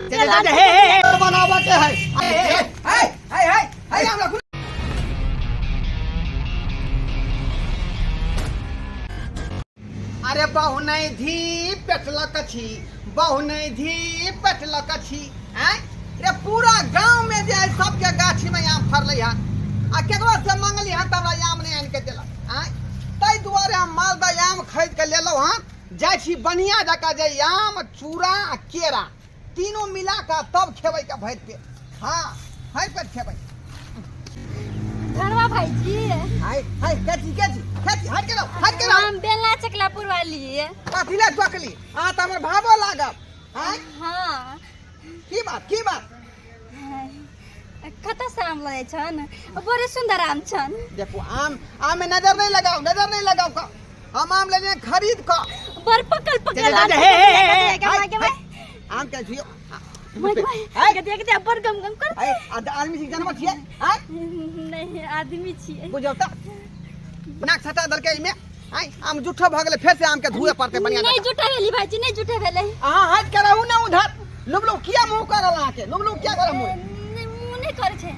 हे हे बनाबऽ के है हे हे हे हे हे हमरा अरे बहु नहीं धी पेटलक छी बहु नहीं धी पेटलक छी आँय रे पूरा गांव में जे है सबके गाछी में आम फरलै हन आ केकरो से मंगली हन तऽ हमरा आम नहि आनि के देलक आँय ताहि दुआरे हम मालदह आम खरीद के लेलहुँ हन जाइ छी बढ़िआँ जकाँ जे आम चूड़ा आ केरा तीनू मिला कऽ तब खेबै के भरि पेट हाँ भरि पेट खेबै धनवा भाईजी हाय हाय केची केची केची हट के रहो हट के रहो हम बेलना चकलापुर वाली कथी ले टोकली अहाँ तऽ हमर भावो लागब आँय हाँ की बात की बात कतऽ से आम लै छन बड़े सुंदर आम छन देखू आम आम में नजर नहीं लगाओ नजर नहीं लगाओ का हम आम लेने खरीद का बड़ पकल पकल आम हे हे हे के माय के माय आम के छुइयो माय के गदिया गदिया बड़ गम गम कर आय आदमी छी जानवर छियै आय नहीं आदमी छियै बुझौ त नाक सटा दलकै एहिमे आय आम जूठो भऽ गेलै फेर से आम के धुए पड़तै बढ़िया नहीं जूठा भेली भाईजी नहीं जूठा भेलै अहाँ हट के रहू ने उधर लुबलु किया मुंह करल अहाँके लुबलु किया करल मुंह नहीं मुंह नहीं करै छै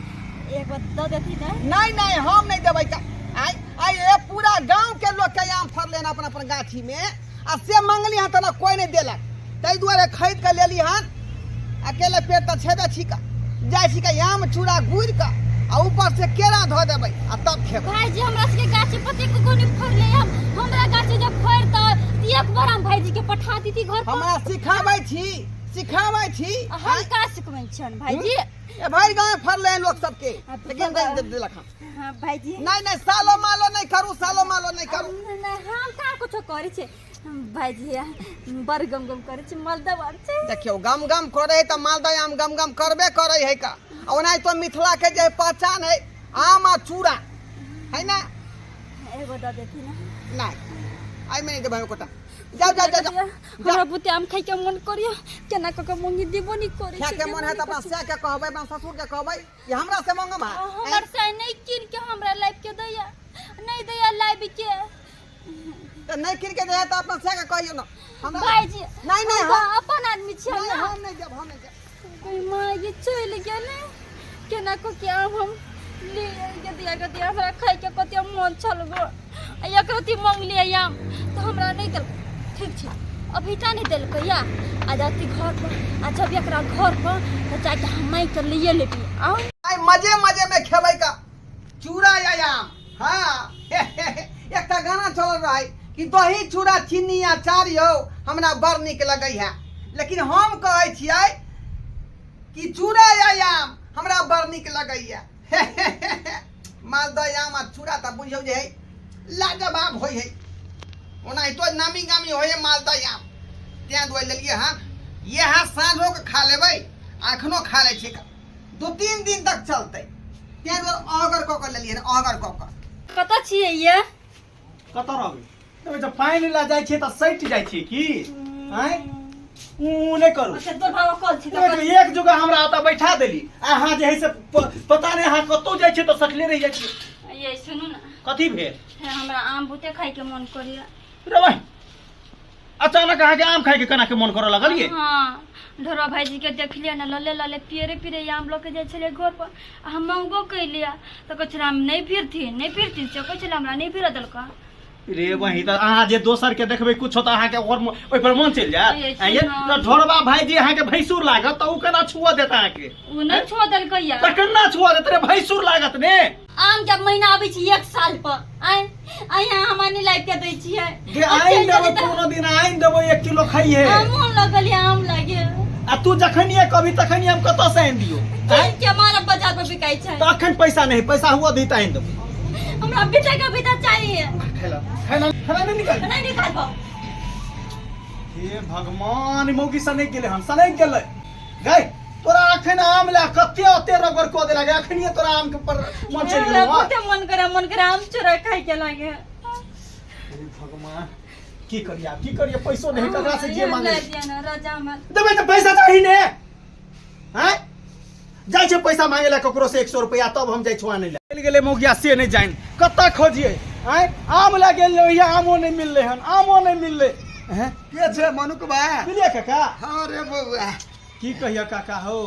एक बार दऽ देती ना नहीं नहीं हम नहीं देबै त आय आय ए पूरा गांव के लोग के आम फड़ले हन अपन अपन गाछी में आ से मंगली हन त कोई नहीं देलक ताहि दुआरे खरीद के लेली हन अकेले पेट तऽ छेबे छिका जाइ छिका आम चूड़ा गुड़ि कऽ आ ऊपर से केरा धऽ देबै आ तब खेबै भाईजी हमरा सबके गाछी पति को कोनी फड़ले हम हमरा गाछी जब फड़ता त एक बार हम भाईजी के पठा दीती घर पर हमरा सिखाबै छी सिखाबै छी हम का सिखबै छियन भाईजी ए भरि गाँव फड़ले हन लोक सबके लेकिन नहि देलक हन हाँ भाईजी नहीं नहीं सालो मालो नहीं करू सालो मालो नहीं करू नहीं हम कहाँ कुछो करै छै भाईजी बड़ गम गम करै छै मालदह आम छै देखियौ गम गम करे है तऽ मालदह आम गम गम करबे करे है का आ ओनाहितो मिथिला के जे पहचान है आम आ चूड़ा है ना एगो दऽ देती ना नहीं एहिमे नहि देबै एकोटा जाओ जाओ जाओ जाओ हमरा बुते आम खाइ के मन करियो केना कऽ के मंगी देबो नहीं करै खाय के मन है तऽ अपना सै के कहबै अपना ससुर के कहबै कि हमरा से मंगम है हमर से नहीं कीन के हमरा लाइफ के दैया नहीं दैया लाइफ के तऽ नहि कीन के दैया तऽ अपना सै के कहियौ ना हमरा भाईजी नहीं नहीं हम हम अपन आदमी छियै नहीं ना हम नहीं देब हम नहीं देब कोई माँ ये चलि गेलै केना कऽ के आब हम ले गदिया गदिया हमरा खाइके कते मन छल गो आ एक रत्ती मंगलियै आम तऽ हमरा नहि देलकै ठीक छै अभी टा नहि देलकै या आ जाती घर पर आ जब एकरा घर पर तऽ जाके हम माँगि कऽ लैए लेबी आउ आइ मजे मजे में खेबै का चूड़ा या आम हाँ एकटा गाना चलल रहै कि दही चूड़ा चीनी अचार यौ हमरा बड़ नीक लगै है लेकिन हम कहै छियै कि चूड़ा या आम हमरा बड़ नीक लगैया मालदह आम आ चूड़ा तऽ बुझियौ जे है लाजवाब होइ है ओनाहितो नामी गामी होइ है मालदह आम तेँ दुआरे लेलियै हँ इएह साँझोके खा लेबै अखनो खा लै छियै 2-3 दिन तक चलतै तेँ दुआरे ऑर्डर कऽ कऽ लेलियै हन ऑर्डर कऽ कऽ कतऽ छियै ये कतऽ रहबै देखै छै पानि लए जाइ छियै तऽ सटि जाइ छियै की आँय ऊ नहि करू अच्छा तोर भाव कॉल छी देखै छियै, एक जगह हमरा ओतऽ बैठा देली आ अहाँ जे है से पता नहि अहाँ कतौ जाइ छियै तऽ सटले रहि जाइ छियै ये सुनू ना कथी भेल हे, हमरा आम बहुते खाइ के मन करैया रे भाइ अचानक अहाँके आम खाइके केना के मन करऽ लगल ये हाँ ढोरवा भाईजी के देखलियै ने लले लले पियरे पियरे आम लऽ के जाइ छलै घर पर आ हम मंगबो कैलियै तऽ कहै छलै हम नहि फिरथिन नहि फिरथिन से कहै छलै हमरा नहि फिरऽ देलकै रे वही तऽ अहाँ जे दोसर के देखबै कुछो तऽ अहाँके ओकर ओहि पर मन चलि ये जायत आँय ये सुना। तऽ ढोरबा भाईजी अहाँके भैंसुर लागत तऽ ओ केना छुअ देत अहाँके ओ नहि छोड़ देलकै या तऽ केना छुअ देत रे भैंसुर लागत ने आम के महीना आबै छै एक साल पर आइ आइ अहाँ हमरा नहि लाबि के दै छियै गे आनि देबै कोनो दिन आनि देबै 1 किलो खाइहे मोन लगल या आम लागे आ तू जखनिए कहबी तखनिए हम कतऽ से आनि दियौ आँय कीन के हमारा बाजार पर बिकाइ छै तऽ अखन पैसा नहि पैसा हुआ दी तऽ आनि देबै हमरा बेटा के बेटा चाहिए खाइला खाइला खाना नहि निकाल नहीं निकाल पाओ हे भगवान मौगी सनकि गेलै हन सनकि गेलै गै तोरा अखन आम लए कते ओते रगड़ कऽ देलक अखनिए तोरा आम के पर मन चलि हमरा गेलौ हँ? बहुते मन करे मन करे आम चोरा खाइ के लागे हे भगवान की करिया की करिया पैसो नहीं ककरा से जे मांगे ला दिया ना राजा हमर देबै तऽ पैसा चाही ने हैं जाइ छै पैसा मांगे ला ककरो से 100 रुपया तब हम जाइ छौ आनै ला चलि गेलै मौगिया से नहि जानि कतऽ खोजियै आँय आम लए गेल रहियै आमो नहि मिललै हन आमो नहि मिललै हैं के छै मनुक बा मिलियै काका हाँ रे बौआ की कहियो काका हो,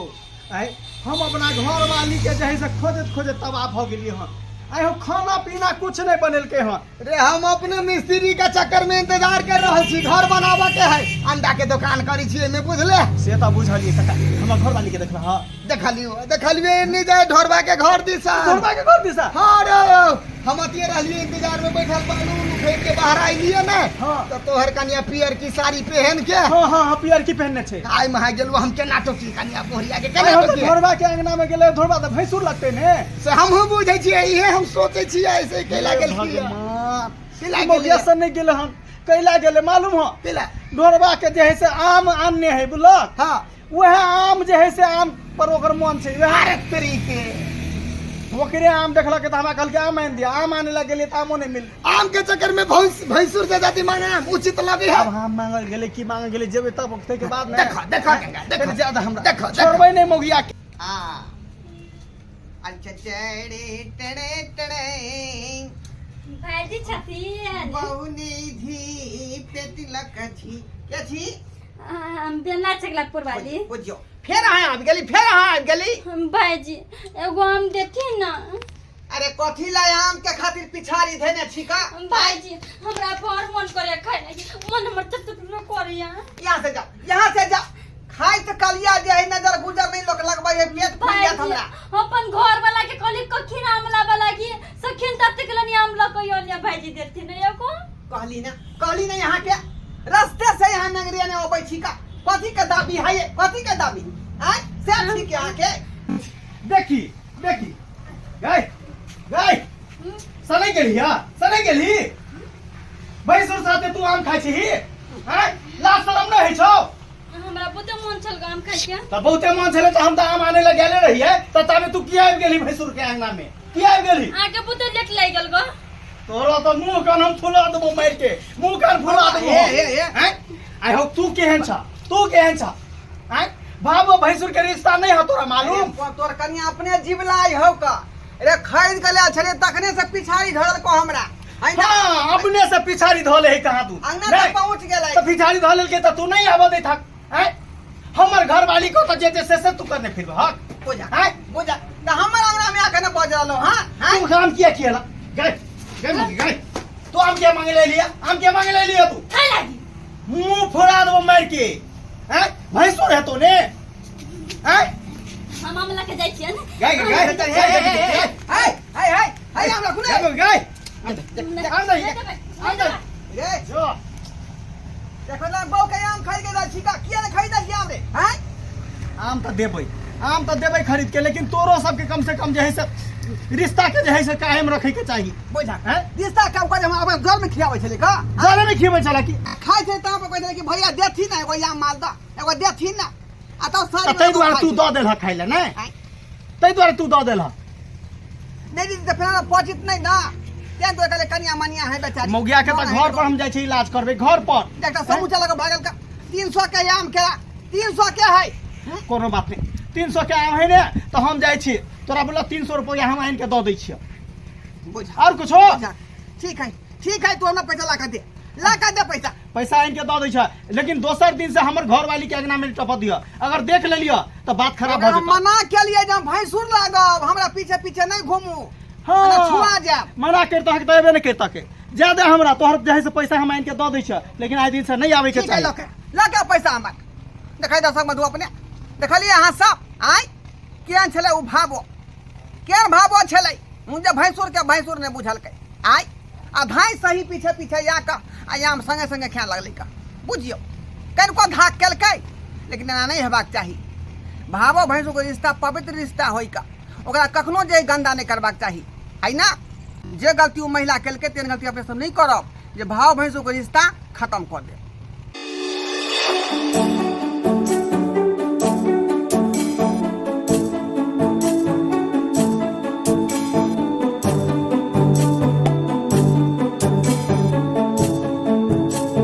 आइ हम अपना घर वाली के जे है से खोजैत खोजैत तबाह भऽ गेलियै हन। आइ हो खाना पीना कुछ नहीं बनेलकै हन। रे हम अपने मिस्त्री के चक्कर में इंतजार कर रहल छी, घर बनाबऽ के है, अंडा के दुकान करी छी एहिमे, बुझले? से तऽ बुझलियै काका, हमर घर वाली के देखल हँ? देखलियो, देखलियो, एन्नी जाय ढोरबा के घर दिशा। ढोरबा के घर दिशा? हाँ रे, हम अतिए रहलिए इंतजार में बैठल, बालू उलू फेंक के बाहर आइलिए ने। हाँ। तो तोहर कनिया पियर की साड़ी पहन के। हाँ हाँ हाँ, पियर की पहनने छै। आइ महा गेलु हम, केना टोकी कनिया बोहरिया के, केना आइ हम तऽ टोकी? ढोरबा के अंगना में गेलै, ढोरबा तऽ भैंसुर लगतै ने। से हमहूँ बुझै छियै, इहे हम सोचै छियै, ऐसे कैला गेलखिन? भगवान। कैला गेलै? मौगिया से नहि गेलै हन, कैला गेलै मालूम हो? कैला? ढोरबा के जे है से आम आनने है, बुझलक? हाँ। वएह आम जे है से आम पर ओकर मन छै वएह। अरे तेरी के। ओकरे आम देखलक तऽ हमरा कहलकै आम आनि दिअ। आम आने लए गेलियै तऽ आमो नहि मिल। आम के चक्कर में भैंस भैंसुर से जाति मांगे आम उचित लगे है? आब हम मांगल गेलै की मांगल गेलै, जेबै तब ताहिके बाद ने। देखो, देखो गंगा, देखो। कनि ज्यादा हमरा देखो, देखो। छोड़बै नहि मौगिया के। हाँ अच्छा, टेड़े टेड़े टेड़े। भाईजी छथिन? बहुनी धी पेटी लकछी के छी। हम बेला चकला पुरवाली। बुझियो, फेर अहाँ आबि गेली, फेर अहाँ आबि गेली। भाईजी, एगो आम देथिन ना? अरे कथी ला आम के खातिर पिछाड़ी धेने छी का? भाईजी, हमरा बड़ मन करे खाय लागी, मन हमर चप चप करे। यहाँ से जाओ, यहाँ से जाओ। खाइ तऽ कलिया जे है, नजर गुजर नहीं लोक लगबै है, पेट फूल जायत हमरा। अपन घर वाला के कहली कखिन आम लाबा लागी, सखिन तब तक लनी आम लऽ के अलिया। भाईजी देथिन एगो? कहली ना, कहली ना, यहाँ के रास्ते से यहाँ नगरिया ने अबै छी का। कथी के दाबी है ये? कथी के दाबी आय से ठीक यहाँ के? देखी देखी, गई गई, सनै गेली हा, सनै गेली। भैंसुर साथे तू आम खाइ छी हैं? लाज शरम नहि होइ छौ? हमरा बहुते मन छल आम खाय के। तऽ बहुते मन छलै तऽ हम तऽ आम आनै लए गेले रहियै, तऽ ताबे तू किया आबि गेली भैंसुर के अंगना में? किया आबि गेली? अहाँके बहुते लेट लागि गेल गो। तोरा तऽ मुंह कान हम फुला देबो मारि के, मुंह कान फुला देबो। हे, हे, हे। हैं? आइ हो, तू केहन छ, तू केहन छ हैं? बाबो भैंसुर के रिश्ता नहीं है तोरा मालूम? अरे, तोर कनिया अपने जीवलाई हौ का रे, खरीद के लायल छलै तखने से पिछाड़ी धरल को हमरा। है ना? हाँ, अपने से पिछाड़ी धो ले है कहाँ तू? अंगना नहीं। तक पहुंच गेलै। तो पिछाड़ी धो लेलकै तऽ तू नहीं आबऽ दैत हक हैं? हमर घर वाली को तऽ जे जे से से तू करने फिर हक। बुझा हैं? बुझा तऽ हमर अंगना में आके ने बज रहलो। हाँ हाँ। तू काम किया किया गए गए मुर्गी, गए। तू आम क्या मांगे ले लिया? आम क्या मांगे ले लिया तू? खाय लागी। मुंह फोड़ा देबो मार के। हैं, भैंसुर है तो ने हैं? हम आम लऽ के जाइ छियै ने। गए गए गए गए हे हे हे हे हे हे हे, आम रखू ने। गए गए। नहि आम दही, देबै, आम नहि दही। देबै। रे जो देखो ना, बहू के आम खरीद के जाइ छी का, किया ने खरीदै छी आम रे हैं? आम तऽ देबै, आम तऽ देबै खरीद के, लेकिन तोरो सबके कम से कम जे है से रिश्ता के जे है से कायम रखे के चाही। बुझा हैं? रिश्ता कब कर हम अपन घर में खियाबै छलै का? जरे में खियबै छला की? खाइ छै तब कहै छलै कि भैया देथिन ना एगो आम, मालदह एगो देथिन ना, आ तब तऽ ताहि दुआरे तू दऽ देलह खाइ लए नहि? आँय? ताहि दुआरे तू दऽ देलह? नहि दीदी, तऽ फेर पचित नहि ना, तें दुआरे कहलियै कनिया मनिया है बेचारी। मौगिया के तऽ घर पर हम जाइ छी, इलाज करबै घर पर। देखता समूचा लगा भागल का। 300 के आम केरा, 300 के है। कोनो बात नहि, 300 के आम है ने, तऽ हम जाइ छी, तोरा बोला 300 रुपया हम आनि के दऽ दै छियौ। बुझा आओर कुछो? बुझा, ठीक है, ठीक है, तू हमरा पैसा ला के दे, ला के दे पैसा। पैसा आनि के दऽ दै छै, लेकिन दोसर दिन से हमर घरवाली के अंगना में टपऽ दिअ, अगर देख लेलियऽ तऽ बात खराब भऽ ओकरा हम जेतौ। मना केलियै जे हम भैंसुर लागब, हमरा पीछे पीछे नहि घूमू। हाँ। मने छुआ जायब। मना करितह तऽ एबे नहि करितह के। ज्यादा हमरा तोहर जे है से पैसा हम आनि के दऽ दै छियऽ, लेकिन आइ दिन से नहि आबै के ठीक है। चाही। लऽ के, लऽ के पैसा हमर। देखै दर्शक मधु, अपने देखलियै अहाँ सब आँय, केहन छलै ओ भावो, केहन भावो छलै जे भैंसुर के भैंसुर नहि बुझलकै आँय, आ धाँइ सही पीछे पीछे आ कऽ आ आम संगे संगे खाए लगलै का। बुझियौ कनिको धाक केलकै, लेकिन एना नहि हेबाक चाही। भावो भैंसुरके रिश्ता पवित्र रिश्ता होइ का, ओकरा कखनो जे गन्दा नहि करबाक चाही, है ना? जे गलती ओ महिला केलकै तेहन गलती अपने सब नहि करब जे भाव भैंसुरके रिश्ता खत्म कऽ देब।